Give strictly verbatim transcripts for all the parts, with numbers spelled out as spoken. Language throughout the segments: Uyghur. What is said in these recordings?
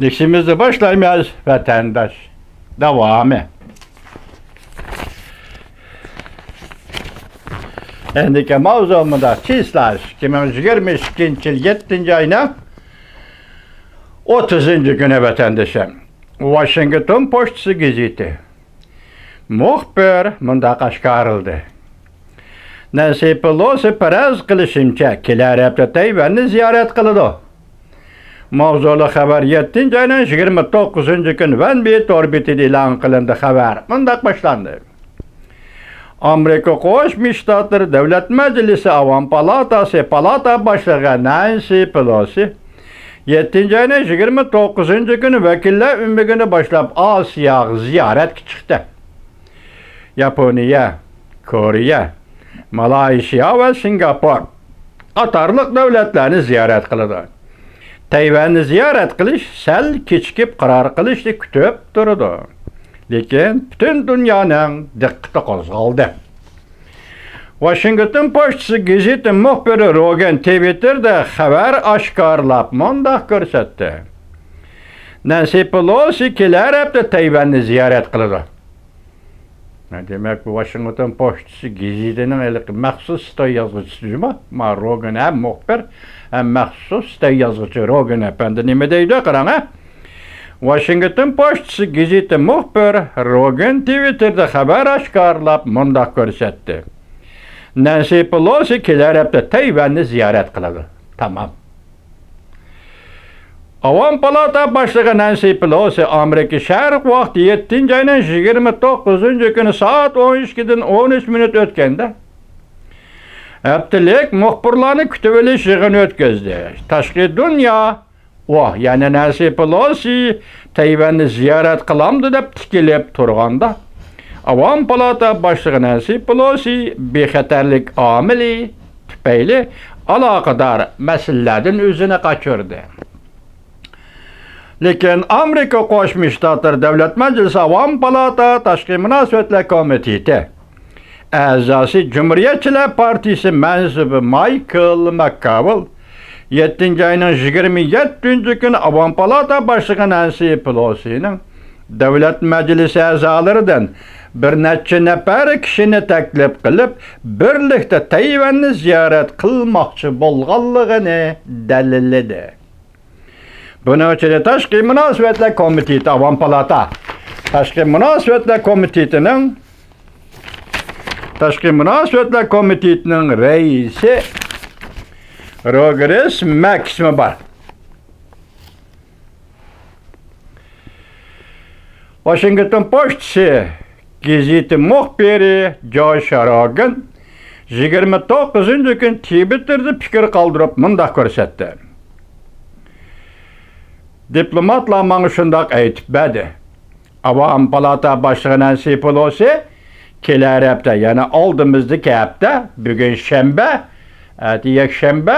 ئىشىمىزنى باشلايمىز، ۋەتەنداش. داۋامى. ئەمدىكى ماۋزۇ مۇنداق: چىسلاش، ئىككى مىڭ يىگىرمە ئىككىنچى يىل يەتتىنچى ئاينىڭ ئوتتۇزىنچى كۈنى، ۋەتەندىشىم. ۋاشىنگتون پوچتىسى گېزىتى. مۇخبىر مۇنداق ئاشكارىلىدى: نەنسى پېلوسى پەرەز قىلىشىمچە، كېلەر ھەپتە تەيۋەننى زىيارەت قىلىدۇ. ماۋزۇلۇق خەۋەر يەتتىنچى ئاينىڭ يىگىرمە توققۇزىنچى كۈنى ۋەنبى تور بېتىدە ئېلان قىلىندى. خەۋەر مۇنداق باشلاندى: ئامېرىكا قوشما شتاتلىرى دۆلەت مەجلىسى ئاۋام پالاتاسى پالاتا باشلىقى نەنسى پېلوسى يەتتىنچى ئاينىڭ يىگىرمە توققۇزىنچى كۈنى ۋەكىللەر ئۆمىكىنى باشلاپ ئاسىياغا زىيارەتكە چىقتى. ياپونىيە، كورېيە، مالايشىيا ۋە سىنگاپور قاتارلىق دۆلەتلەرنى زىيارەت قىلىدۇ. تەيۋەننى زىيارەت قىلىش سەل كېچىكىپ قارار قىلىشنى كۈتۈپ تۇرىدۇ. لېكىن پۈتۈن دۇنيانىڭ دىققىتى قوزغالدى. ۋاشىنگتون پوچتىسى گېزىتى مۇخبىرى روگېن تىۋىتتېردا خەۋەر ئاشكارىلاپ مۇنداق كۆرسەتتى: نەنسى پېلوسى كېلەر ھەپتە تەيۋەننى زىيارەت قىلىدۇ. دېمەك، بۇ ۋاشىنگتون پوچتىسى گېزىتىنىڭ ھېلىقى مەخسۇس ستاي يازغۇچىسى جۇمۇ. ما روگېن ھەم مۇخبىر، ھەم مەخسۇس ستاي يازغۇچى. روگېن ئەپەندى نېمە دەيدۇ، قاراڭ، ھە؟ ۋاشىنگتون پوچتىسى گېزىتى مۇخبىر روگېن تىۋىتتېردا خەۋەر ئاشكارىلاپ مۇنداق كۆرسەتتى: نەنسى پېلوسى كېلەر ھەپتە تەيۋەننى زىيارەت قىلىدۇ. تامام. ئاۋام پالاتا باشلىقى نەنسى پېلوسى ئامېرىكا شەرق ۋاقتى يەتتىنچى ئاينىڭ يىگىرمە توققۇزىنچى كۈنى سائەت ئون ئىككىدىن ئون ئۈچ مىنۇت ئۆتكەندە، ھەپتىلىك مۇخبىرلارنى كۈتۈۋېلىش يىغىنى ئۆتكۈزدى. تاشقى دۇنيا، ئۇ، يەنى نەنسى پېلوسى تەيۋەننى زىيارەت قىلامدۇ دەپ تىكىلىپ تۇرغاندا، ئاۋام پالاتا باشلىقى نەنسى پېلوسى بىخەتەرلىك ئامىلى تۈپەيلى ئالاقىدار مەسىلىلەردىن ئۆزىنى قاچۇردى. لېكىن ئامېرىكا قوشما شتاتلىرى دۆلەت مەجلىسى ئاۋام پالاتا تاشقى مۇناسىۋەتلەر كومىتېتى ئەزاسى، جۇمھۇرىيەتچىلەر پارتىيىسى مەنسۇبى مايكل ماككاۋېل يەتتىنچى ئاينىڭ يىگىرمە يەتتىنچى كۈنى ئاۋام پالاتا باشلىقى نەنسى پېلوسىنىڭ دۆلەت مەجلىسى ئەزالىرىدىن بىر نەچچە نەپەر كىشىنى تەكلىپ قىلىپ، بىرلىكتە تەيۋەننى زىيارەت قىلماقچى بولغانلىقىنى دەلىللىدى. بۇنىڭ ئىچىدە تاشقى مۇناسىۋەتلەر كومىتېتى، ئاۋام پالاتا تاشقى مۇناسىۋەتلەر كومىتېتىنىڭ، تاشقى مۇناسىۋەتلەر كومىتېتىنىڭ رەئىسى روگېرس مەكسمۇ بار. ۋاشىنگتون پوچتىسى گېزىتى مۇخبىرى جوش روگېن يىگىرمە توققۇزىنچى كۈنى تىۋىتتېردا پىكىر قالدۇرۇپ مۇنداق كۆرسەتتى: دىپلوماتلار ماڭا شۇنداق ئېيتىپ بەردى. ئاۋام پالاتا باشلىقى نەنسى پېلوسى كېلەر ھەپتە، يەنى ئالدىمىزدىكى ھەپتە، بۈگۈن شەنبە، ئەتە يەكشەنبە،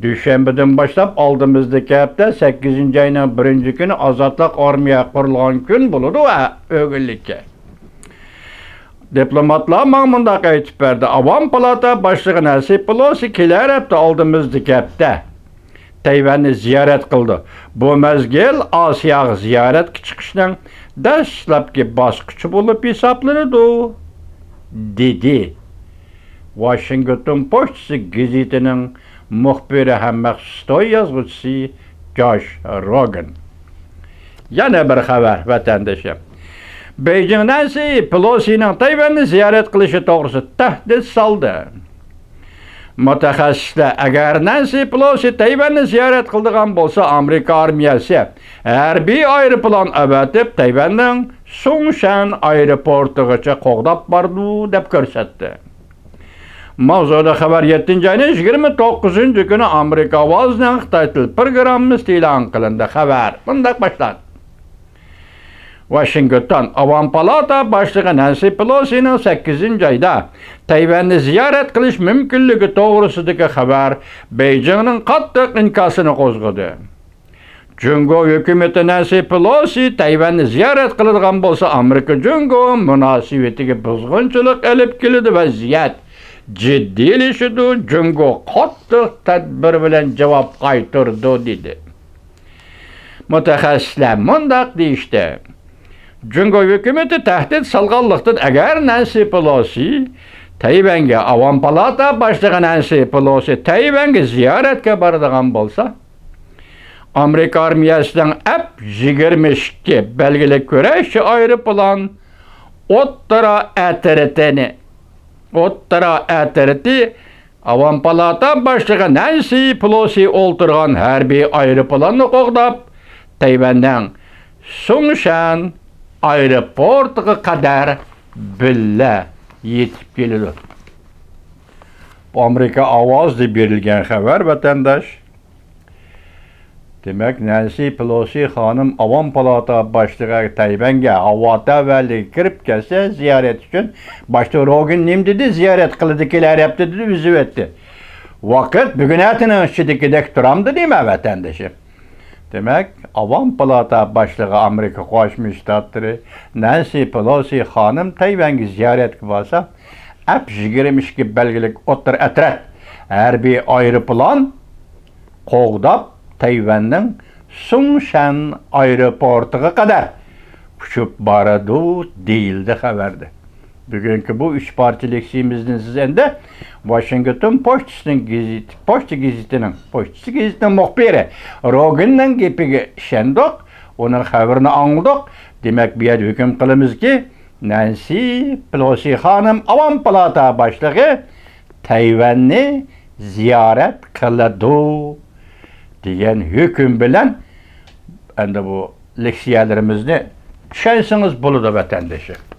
دۈشەنبىدىن باشلاپ ئالدىمىزدىكى ھەپتە، سەككىزىنچى ئاينىڭ بىرىنچى كۈنى ئازادلىق ئارمىيە قۇرۇلغان كۈن بولىدۇ، ھە، ئۆگۈنلۈككە. دىپلوماتلار ماڭا مۇنداق ئېيتىپ بەردى: ئاۋام پالاتا باشلىقى نەنسى پېلوسى كېلەر ھەپتە، ئالدىمىزدىكى ھەپتە تەيۋەننى زىيارەت قىلىدۇ. بۇ مەزگىل ئاسىياغا زىيارەتكە چىقىشنىڭ دەسلەپكى باسقۇچى بولۇپ ھېسابلىنىدۇ، دېدى ۋاشىنگتون پوچتىسى گېزىتىنىڭ مۇخبىرى ھەم مەخسۇس ستوي يازغۇچىسى جوش روگېن. يەنە بىر خەۋەر، ۋەتەندىشىم. بېيجىڭ نەنسى پېلوسىنىڭ تەيۋەننى زىيارەت قىلىشى توغرىسىدا تەھدىت سالدى. مۇتەخەسسىسلەر، ئەگەر نەنسى پېلوسى تەيۋەننى زىيارەت قىلىدىغان بولسا، ئامېرىكا ئارمىيەسى ھەربىي ئايروپىلان ئەۋەتىپ، تەيۋەننىڭ سۇڭشەن ئايروپورتىغىچە قوغداپ بارىدۇ، دەپ كۆرسەتتى. ماۋزۇدا خەۋەر يەتتىنچى ئاينىڭ يىگىرمە توققۇزىنچى كۈنى ئامېرىكا ئاۋازىنىڭ خىتاي تىل پروگراممىسىدا ئېلان قىلىندى. خەۋەر مۇنداق باشلاندى. ۋاشىنگتون، ئاۋام پالاتا باشلىقى نەنسى پېلوسىنىڭ سەككىزىنچى ئايدا تەيۋەننى زىيارەت قىلىش مۇمكىنلىكى توغرىسىدىكى خەۋەر بېيجىڭنىڭ قاتتىق ئىنكاسىنى قوزغىدى. جۇڭگو ھۆكۈمىتى نەنسى پېلوسى تەيۋەننى زىيارەت قىلىدىغان بولسا، ئامېرىكا جۇڭگو مۇناسىۋىتىگە بۇزغۇنچىلىق ئېلىپ كېلىدۇ، ۋەزىيەت جىددىيلىشىدۇ، جۇڭگو قاتتىق تەدبىر بىلەن جاۋاب قايتۇرىدۇ، دېدى. مۇتەخەسسىسلەر مۇنداق دېيىشتى: جۇڭگو ھۆكۈمىتى تەھدىت سالغانلىقتىن، ئەگەر نەنسى پېلوسى تەيۋەنگە، ئاۋام پالاتا باشلىقى نەنسى پېلوسى تەيۋەنگە زىيارەتكە بارىدىغان بولسا، ئامېرىكا ئارمىيەسىنىڭ ئەپ يىگىرمە ئىككى بەلگىلىك كۈرەشچى ئايروپىلان ئوتتۇرا ئەترىتىنى، ئوتتۇرا ئەترىتى ئاۋام پالاتا باشلىقى نەنسى پېلوسى ئولتۇرغان ھەربىي ئايروپىلاننى قوغداپ، تەيۋەننىڭ سۇڭشەن ئايروپورتىغا قەدەر بىللە يېتىپ كېلىدۇ. بۇ ئامېرىكا ئاۋازىدا بېرىلگەن خەۋەر، ۋەتەنداش. دېمەك، نەنسى پېلوسى خانىم ئاۋام پالاتا باشلىقى تەيۋەنگە ھاۋا تەۋەلىكى كىرىپ كەلسە زىيارەت ئۈچۈن، باشتا روگىن نېمە دېدى؟ زىيارەت قىلىدىكىنى ھەر ھەپتە دېدى، ئۈزۈۋەتتى. ۋاقىت بۈگۈن ئەتىنىڭ ئىچىدىكىدەك تۇرامدۇ دەيمەن، ۋەتەندىشىم. دېمەك، ئاۋام پالاتا باشلىقى ئامېرىكا قوشما شتاتلىرى نەنسى پېلوسى خانىم تەيۋەنگە زىيارەتكە بارسا، ئەپ يىگىرمە ئىككى بەلگىلىك ئوتتۇرا ئەترەت ھەربىي ئايروپىلان قوغداپ، تەيۋەننىڭ سۇڭشەن ئايروپورتىغا قەدەر ئۇچۇپ بارىدۇ، دېيىلدى خەۋەردە. بۈگۈنكى بۇ ئۈچ پارچە لېكسىيىمىزدىن سىز ئەمدى ۋاشىنگتون پوچتىسىنىڭ گېزىتى، پوچتا گېزىتىنىڭ، پوچتىسى گېزىتىنىڭ مۇخبىرى روگىننىڭ گېپىگە ئىشەندۇق، ئۇنىڭ خەۋىرىنى ئاڭلىدۇق. دېمەك، بۇ يەردە ھۆكۈم قىلىمىزكى، نەنسى پېلوسى خانىم ئاۋام پالاتا باشلىقى تەيۋەننى زىيارەت قىلىدۇ دېگەن ھۆكۈم بىلەن ئەمدى بۇ لېكسىيەلىرىمىزنى چۈشەنسىڭىز بولىدۇ، ۋەتەندىشىم.